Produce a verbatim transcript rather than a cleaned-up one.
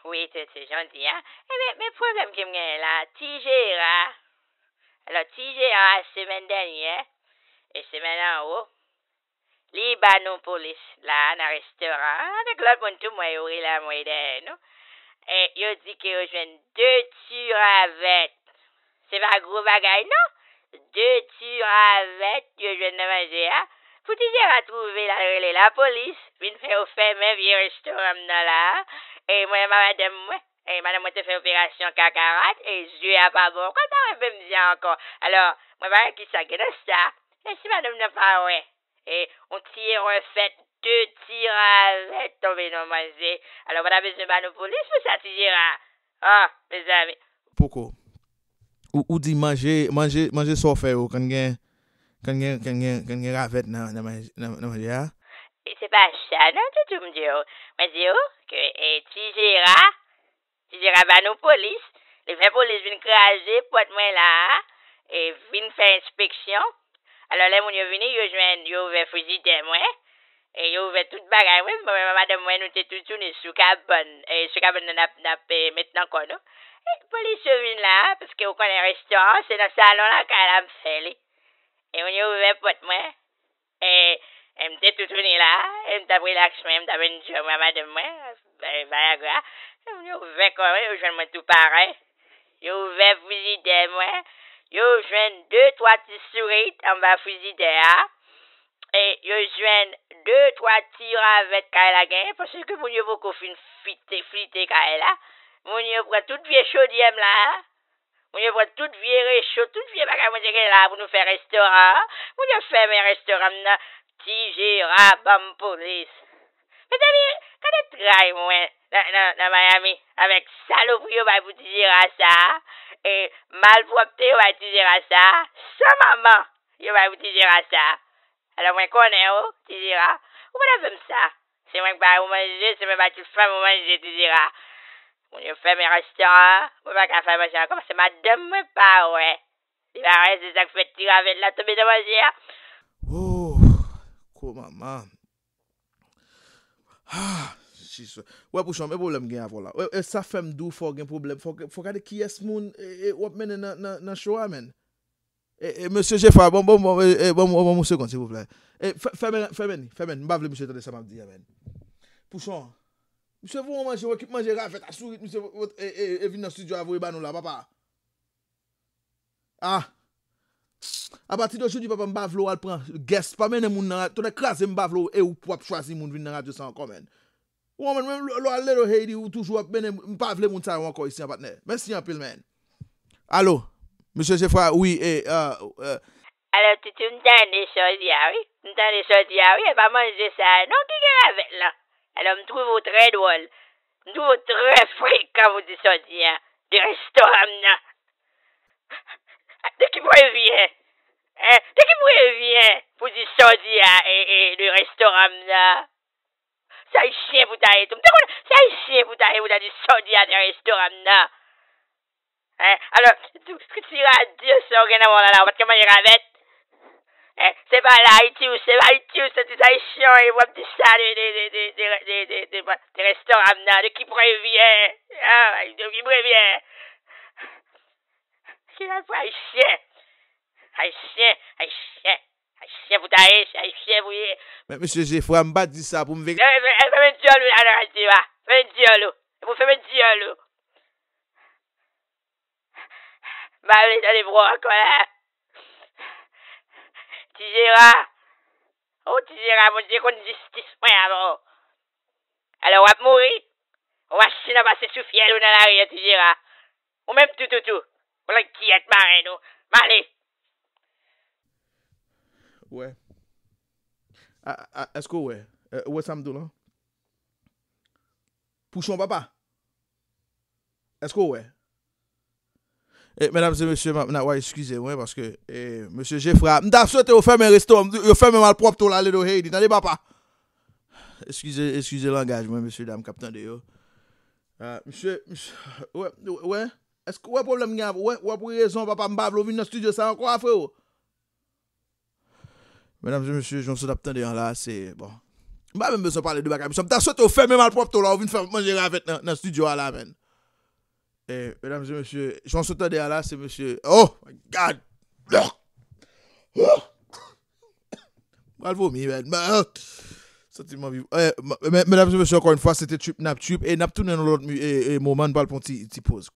Wi, Tete, jan w di a. Ebyen, men pwoblèm ke m genyen la, Ti Jera. Alò, Ti Jera, semèn dènyè, e semèn anwo, li ba nou polis la nan restoran an, avèk lòt moun tou, mwen yo rele anmwey dèyè nou. E yo di ke yo jwenn de ti ravèt. Se pa gwo bagay, non. De ti ravèt yo jwenn nan manje a. Pou Ti Jera twouve l al rele lapolis, vin fè yo fèmen vye restoran m nan la a. E mwen, madanm mwen, e madanm mwen te fè operasyon kakarat, e zye a pa bon ankò, l pa wè menm jan ankò. Alò, mwen pa wè kisa gen nan sa. E si madanm nan pa wè, e yon ti erè fèt, de ti ravèt tonbe nan manje. Alò, pa ta bezwen ba nou polis pou sa, Ti Jera. Ah, mezanmi. Poko. Ou, ou di manje, manje, manje sa w fè yo, konn gen, konn gen, konn gen, konn gen ravèt nan, nan manje, nan, nan manje a? E se pa sa, non, Toutou, m di w. Mwen di w ke, e, Ti Jera, Ti Jera ba nou polis. Li fè polis vin kraze pòt mwen la a, e vin fè enspeksyon. Alò, lè moun yo vini, yo jwenn, yo ouvè frijidè mwen. E yo ouvè tout bagay mwen, mwen menm ak madanm mwen, nou te tou tounen sou kabann, e sou kabann nan n ap, n ap, e, met nan kò nou. E polis yo vin la a, paske ou konnen restoran, se nan salon lakay la m fè li. E moun yo ouvè pòt mwen. E, e m te tou tounen la a, e m t ap rilaks mwen, m t ap enjoy mwen ak madanm mwen, e, Viagra. E moun yo ouvè kò mwen, yo jwenn mwen tou parèy. Yo ouvè frijidè mwen. Yo jwenn de, twa ti sourit anba frijidè a. E yo jwenn de, twa ti ravèt kay la genyen, paske moun yo poko fin fite, flite kay la. Moun yo pran tout vye chodyè m la. Moun yo pran tout vye recho, tout vye bagay mwen te gen la pou nou fè restoran an. Moun yo fèmen restoran m nan. Ti Jera ban m polis. Mezanmi, gade tray mwen nan, nan, nan Miami avèk salopri yo bay pou Ti Jera sa a, e malpwòpte yo bay Ti Jera sa a, san manman yo bay pou Ti Jera sa a. Alò, mwen konnen ou, Ti Jera, ou pa ta fè m sa. Se mwen k bay ou manje, se mwen k bay tout fanmi ou manje, Ti Jera. Moun yo fèmen restoran an, mwen pa ka fè manje ankò paske madanm mwen pa wè. Li pa wè, se sa k fè ti ravèt la tonbe nan manje a. Oh, ko manman. Ah, jezi. Wè, Pouchon, men pwoblèm gen avè w la. E, e sa fè m di w fò w gen pwoblèm. Fò, fò w gade kiyès moun, e, e, w ap mennen nan, nan, nan show a, menn. E, e, mesye Jefra, bon, bon, bon, e, e, bon, bon, bon, yon segonn, silvouplè. E, fè-, fèmen, fèmen li, fèmen li. M pa vle misye tande sa m ap di a, menn. Pouchon, misye voye yon manje, yon ekip manje ravèt a sourit, misye vo-, vo-, e, e, e vin nan estidyo a voye ba nou la, papa. Ah! Apati de jodi, papa, m pa vle w al pran guest, pa mennen moun nan ra-, tonnè kraze, m pa vle w, e ou p ap chwazi moun vin nan radyo sa ankò, menn. Ou konprann, menm lè, lè w al Little Haiti, ou toujou ap mennen, m pa vle moun sa yo ankò isi an, patnè. Mèsi anpil, menn. Alo, mesye Jefra, wi, e, e, e. Alo, Toutou, m tande sa w di a, wi. M tande sa w di a, wi. E pa manje sa a non ki gen avè l lan. Alo, m twouve w trè dwòl. M twouve w trè frekan pou di sa w di a de restoran m nan. De ki prevyen? Hein? De ki prevyen pou di sa w di a, e, e, de restoran m nan? Se ayisyen pou ta ye tou. M te konnen se ayisyen pou ta ye, pou ta di sa w di a de restoran m nan. Hein? Alò, ti, ti radyo sa w gen nan men w la, la, w pa t ka manje ravèt? Hein? Se pa la Ayiti ou, se pa Ayiti ou, se ti ayisyen w ye, w ap di sa de, de, de restoran m nan, de ki prevyen? Ah, de ki prevyen? Ki la pou ayisyen? Ayisyen, ayisyen, ayisyen pou ta ye, se ayisyen pou ye. Men mesye Jefra, m pa di sa pou m vin. Fèmen dyòl ou la nan radyo a. Fèmen dyòl ou. E pou fèmen dyòl ou. M pa vle tande vwa w ankò la. Ti Jera. O Ti Jera, Bondye konn jistis mwen avè w. Alò w ap mouri. Yon machin ap pase sou fyèl ou nan lari a, Ti Jera. Ou menm tou, tou, tou. Ou lan kiyèt maren nou. M ale. Ou wè. A, a, èske w wè? E, ou wè sa m di w lan? Pouchon papa. Èske w wè? E, medam e mesye, m ap, n ap, w a eskize mwen paske, e, mesye Jefra, m ta swete yo fèmen restoran, yo fèmen malpwòpte w la, Little Haiti, tande papa. Eskize, eskize langaj mwen, mesye dam k ap tande yo. A, mesye, mesye, wè, wè, èske w wè pwoblèm gen avè w? Wè, wè pou rezon, papa, m pa vle w vin nan estidyo sa ankò a, freo. Medam e mesye, jan w sot ap tande an la, se, bon. M pa menm bezwen pale de bagay. M ta swete w fèmen malpwòpte w la, ou vin fè manje ravèt nan, nan studio a la, menn. Eh, medam e mesye, jan w sot tande a la, se mesye. Oh, my God! M pral vomi, menn. Santi m anvi. Eh, medam e mesye, ankò yon fwa, se te trip n ap trip. E n ap tounen nan lòt e, e moman, n pral pran ti, ti poz.